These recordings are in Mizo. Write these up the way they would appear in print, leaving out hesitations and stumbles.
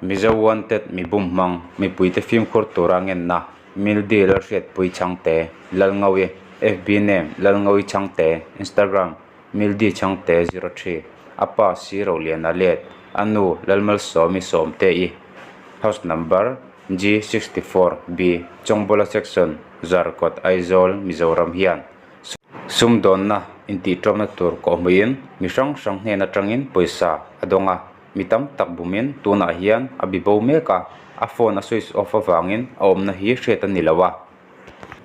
Mizo Wanted Mi bum hmang, mipuite fimkhur tura ngenna, Mildi Lalhriatpui Chhangte, Lalngawi, FB name, Lalngawi Chhangte, Instagram, Mildi Chhangte 03, A pa Si Roliana let, a nu Lalmalsawmi Sawmte-i, House number, G64 B, Chawngbawla Section, Zarkawt, Aizawl, Mizoram hian sumdawnna intihṭawmna tur kawhhmuhin mi hrang hrang hnen aṭangin pawisa a dawng a, mi tam tak bumin tunah hian a bi bo mek a, a phone a switch off avangin a awmna hi hriat a ni lo a.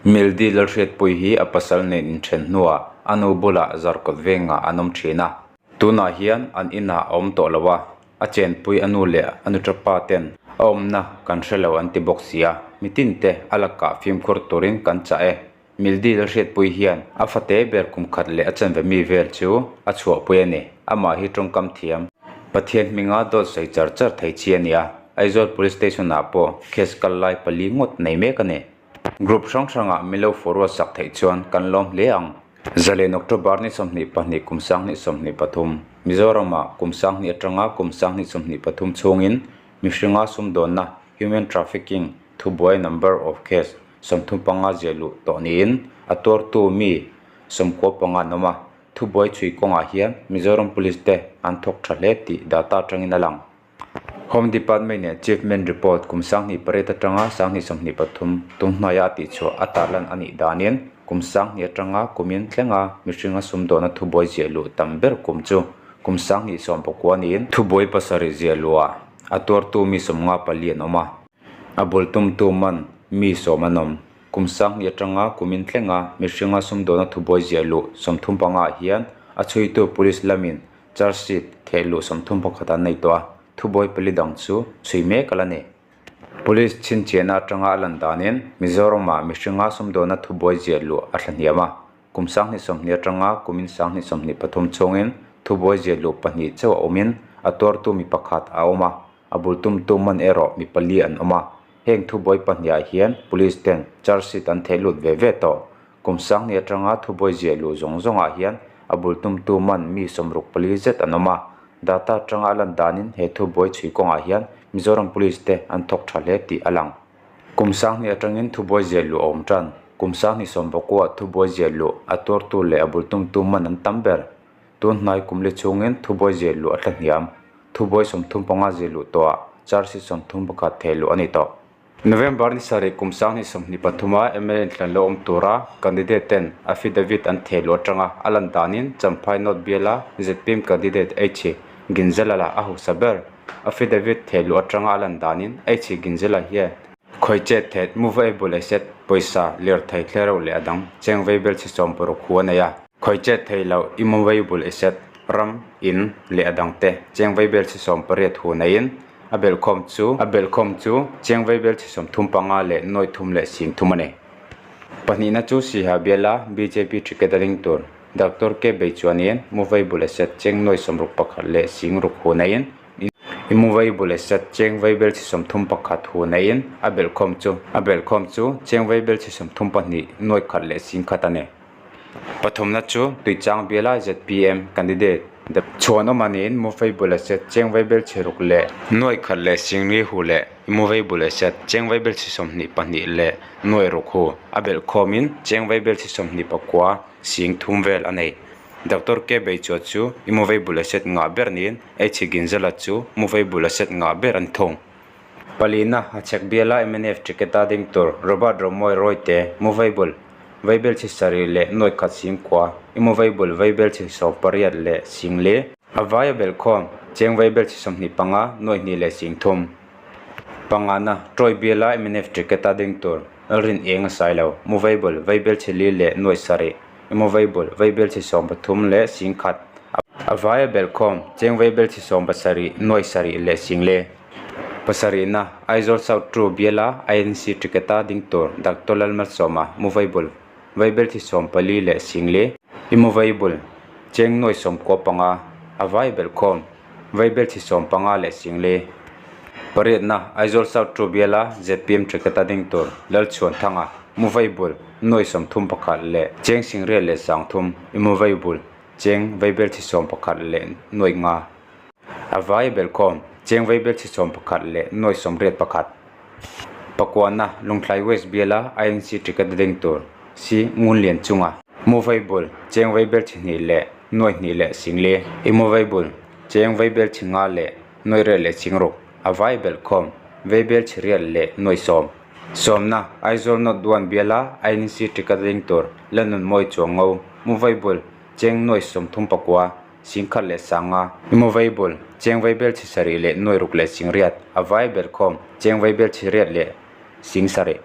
Mildi Lalhriatpui hi a pasal nen inṭhen hnuah a nu bulah Zarkawt vengah an awm ṭhin a, tunah hian an inah a awm tawh lo a, A chenpui a nu leh a nuṭapa ten a awmna kan hre lo an ti bawk si a, mitinte a lakah fimkhur turin kan chah e. Mildi Lalhriatpui hian a fate ber kum khat leh a chanve mi vel chu a chhuahpui a ni. Amah hi tawngkam thiam. Pathian hminga dawt sawi char char thei chi a ni a, Aizawl Police Station-ah pawh case kal lai pali ngawt nei mek a ni. Group hrang hrangah milo forward sak theih chuan kan lawm hle ang. Zalen October ni 22 kum 2023, Mizoramah kum 20 atanga kum 2023 chhungin mihringa sumdawnna, human trafficking, thubuai number of case 35 ziah luh tawh niin a tuartu mi 95 an awm a. Thubuai chhui kawngah hian Mizoram Police te an thawk tha hle tih data atangin a lang. Home Department in Achievement Report kum 28 atanga 2023 tunhnaia a tihchhuah a tarlan a nih danin kum 20 atanga kumin thlenga mihringa sumdawhna thubuai ziah luh tam ber kum chu kum 2019 niin thubuai pasarih ziah luhah a tuartu mi 54 an awm a, a bul tumtu man mi sawm an awm. Kum 20 atanga kumin thlenga mihringa sumdawhna thubuai ziah luh 35 ah hian a chhuitu Police lamin Charge sheet thehluh 31 an nei tawh a, thubuai pali dang chu chhui mek a la ni. Police chhinchhiahna atanga a lan danin Mizoramah mihringa sumdawhna thubuai ziah luh a thlahniam a, kum 2020 atanga kumin 2023 chhungin thubuai ziah luh pahnih chauh a awmin a tuartu mi pakhat a awm a, a bul tumtu man erawh mi pali an awm a. Heng thubuai pahnihah hian Police ten charge sheet an theh lut ve ve tawh. Kum 20 atanga thubuai ziah luh zawng zawngah hian a bul tumtu man mi 64 zet an awm a. Data atanga a lan danin he thubuai chhui kawngah hian Mizoram Police te an thawk tha hle tih a lang. Kum 20 atangin thubuai ziah luh a awm tan. Kum 2019 thubuai ziah luh a tuartu leh a bul tumtu man an tam ber. Tun hnai kum li chhungin thubuai ziah luh a thlahniam. Thubuai 35 ziah luh tawhah charge sheet 31 theh luh a ni tawh. November ni sarih kum 2023 a mla inthlan lo awm tura candidate ten affidavit an theh luh atanga a lan danin Champhai North biala zpm candidate H Ginzela a hausa ber. Affidavit theh luh atanga a lan danin H Ginzela hian Khawichet thet, movable asset, pawisa, lirthei, thlereuh leh a dang cheng veibel chhe 60 hu a nei a. Khawichet thei loh, immovable asset, ram, in leh a dangte cheng veibel chhe 18 hu neiin A belhkhawm chu a belhkhawm chu chiang vaibel chi 35 leh nawi thum leh sing thum a ni. Pahnihna chu Siha biala bjp ticket a ding tur Doctor K Beichuanin Movable Asset cheng nawi 61 leh sing ruk hu neiin Immovable Asset cheng vaibel chi 31 hu neiin a belhkhawm chu a belhkhawm chu chiang vaibel chi 32 nawi khat leh sing khat a ni. Pathumna chu Tuichang biala zpm candidate chhuanawm aniin Movable Asset cheng vaibel chhe ruk leh nuai khat leh singli hu leh Immovable Asset cheng vaibel chhe 22 leh nuai ruk hu a belh khawmin cheng vaibel chhe 29 sing thum vel a nei. Doctor K Beichua chu Immovable Asset ngah ber niin H Ginzala chu Movable Asset ngah ber a ni thung. Palina, Hachhek biala mnf ticket a ding tur Robert Romawi Rawite, Movable, Vaibel chhe sarih leh nuai khat sing kua, Immovable, Vaibel chhe 18 leh sing li. A vaia belhkhawm, cheng vaibel chhe 25, nuai hnih leh sing thum. Pangana, Tawi biala mnf ticket a ding tur Lalrin eng a sai lo, Movable, Vaibel chhe li leh nuai sarih, Immovable, Vaibel chhe 13 leh sing khat. A vaia belhkhawm, cheng vaibel chhe 17, nuai sarih leh sing li. Pasarihna, Aizawl South Two biala INC ticket-a ding tur Doctor Lalmalsawma, Movable, vaibel thi 14 leh singli, Immovable, cheng nuai 95, a vai belhkhawm, vaibel thi 15 leh singli. Pariatna, Aizawl South Two biala zpm ticket-a ding tur Lalchhuanthanga, Movable, nuai 31 leh cheng singriat leh 30, Immovable, cheng vaibel thi 11 leh nuai nga. A vai belhkhawm. Cheng vaibelchhe 11 leh nuai 81. Pakuana, Lungthlai West biala INC ticket a ding tur si Ngunlian chunga Movable cheng vaibelchhe hnih leh nuai hnih leh singli, Immovable cheng vaibelchhe nga leh nuai riat leh singruk, a vai belhkhawm vaibelchhe riat leh nuai sawm. Sawmna, Aizawl North One biala INC ticket a ding tur Lalnunmawi Chuango, Movable cheng nuai 34, 10,000 leh 5,000. Immovable, cheng vaibelchhe sarih leh nuai ruk leh singriat, a vai belhkhawm cheng vaibelchhe riat leh 7000.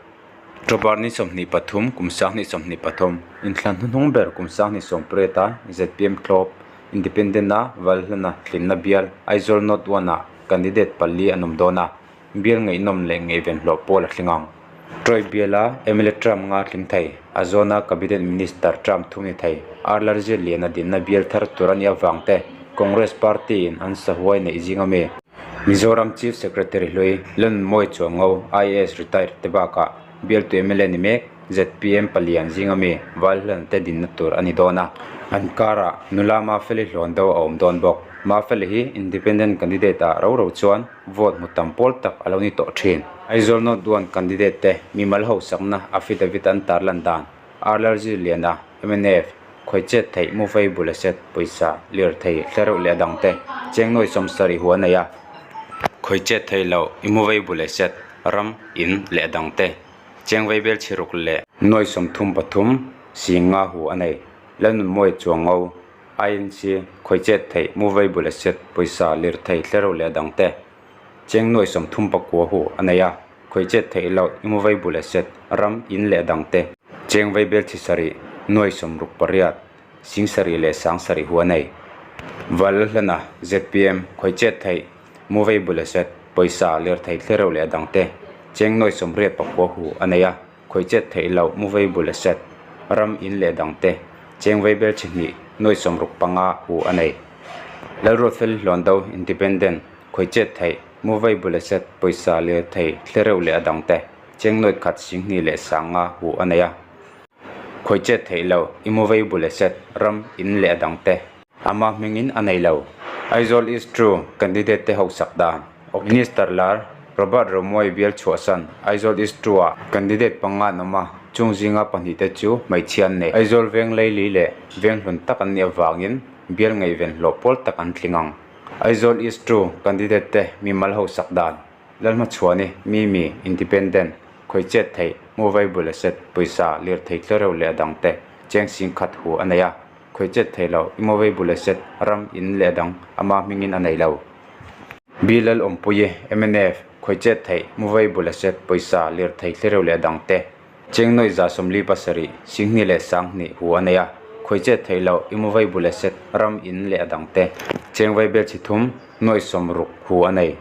October ni 23 kum 2023, inthlan hnuhnung ber kum 2018 a zpm thlawp Independent a Valhlana tlinna bial Aizawl North One ah candidate pali an awm dawn a, bial ngaihnawm leh ngaihven hlawh pawl a tling ang. Troy biala mla term nga tling thei, a zawna Cabinet Minister term thum ni thei, R Lalzirliana dinna bial thar tur a nih avang te Congress Party in an sahuai neih zing a mi. Mizoram Chief Secretary hlui Lalnunmawi Chuango, IAS retired te bakah bialtu mla ni mek zpm palian zing a mi Valhlan te dinna tur a ni dawn a. An karah nula Mafeli hlawn deuh a awm dawn bawk. Mafeli hi Independent candidate ah ro ro chuan vote hmu tam pawl tak a lo ni tawh thin. Aizawl North One candidate te mimal hausakna affidavit an tarlan dan R Lalzirliana, mnf, khawichet theih movable asset pawisa lirthei hlereuh leh a dangte cheng nuai 70 hu a nei a. Khawichet theih loh immovable asset ram, in leh a dangte cheng vaibel chhiruk leh nuai 33 50 hu a nei. Lalnunmawi Chuango, INC, khawichet theih movable asset pawisa lirthei hlereuh leh a dangte cheng nuai 39 hu a nei a. Khawichet theih loh immovable asset ram, in leh dangte cheng vaibel chi sarih nuai 68 70 leh 7000 hu a nei. Valhlana, zpm, khawichet theih movable asset pawisa lirthei thlereuh leh dangte cheng nuai 89 hu a nei a. Khawichet theih loh movable asset ram, in leh dangte cheng vaibel chi hnih nuai 65 hu a nei. Lalruatfel Hlawndo, Independent, khawichet theih movable asset pawisa lirthei thlereuh leh a dangte cheng nuai khat 2000 leh 5000 hu a nei a. Khawichet theih loh immovable asset ram, in leh a dangte ama hmingin a nei lo. Aizawl East Two candidate te hausak dan Minister lar Robert Romawia bial chhuahsan Aizawl East Two ah candidate panga an awm a, chung zinga pahnih te chu hmeichhia an nei. Aizawl veng leili leh veng hlun tak an nih avangin bial ngaihven hlawh pawl tak an tling ang. Aizawl East Two candidate te mimal hausak dan Lalhmachhuani, Mimi, Independent, khawichet theih, movable asset, pawisa, lirthei tlereuh leh a dangte cheng 10,000 hu a nei a. Khawichet theih loh, immovable asset, ram, in leh a dang ama hmingin a nei lo. B Lalawmpuii, mnf, khawichet theih, movable asset, pawisa, lirthei tlereuh leh a dangte cheng nuai 47 200 leh 2000 hu a nei a. Khawichet theih loh, immovable asset, ram, in leh a dangte cheng vaibel chi thum nuai 60 hu a nei.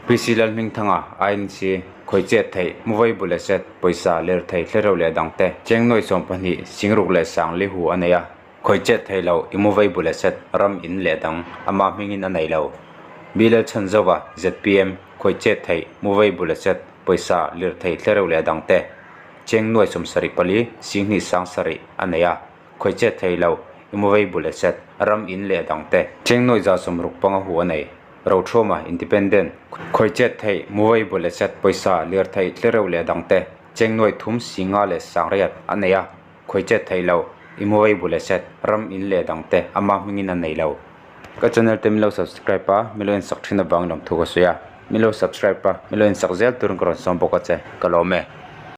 PC Lalhmingthanga, INC, khawichet theih, movable asset, pawisa, lirthei, tlereuh leh dangte cheng nuai 12 60 leh 40 hu a nei a. Khawichet theih loh, immovable asset, ram, in leh dang ama hmingin a nei lo. B Lalchhanzova, zpm, khawichet theih, movable asset, pawisa, lirthei, tlereuh leh dangte cheng nuai 74 20 70 a nei a. Khawichet theih loh, immovable asset, ram, in leh dangte cheng nuai 165 hu a nei. Rothawma, Independent, khawichet theih, movable asset, pawisa, lirthei, tlereuh leh dangte cheng nuai thum 50 leh 8000 a nei a, khawichet theih loh, immovable asset, ram, in leh dangte ama hmingin a nei lo. Ka channel te min lo subscribe a, min lo insak thin avangin lawmthu ka sawi a, min lo subscribe a, min lo insak zel turin ka rawn sawm bawk a che, ka lawm e.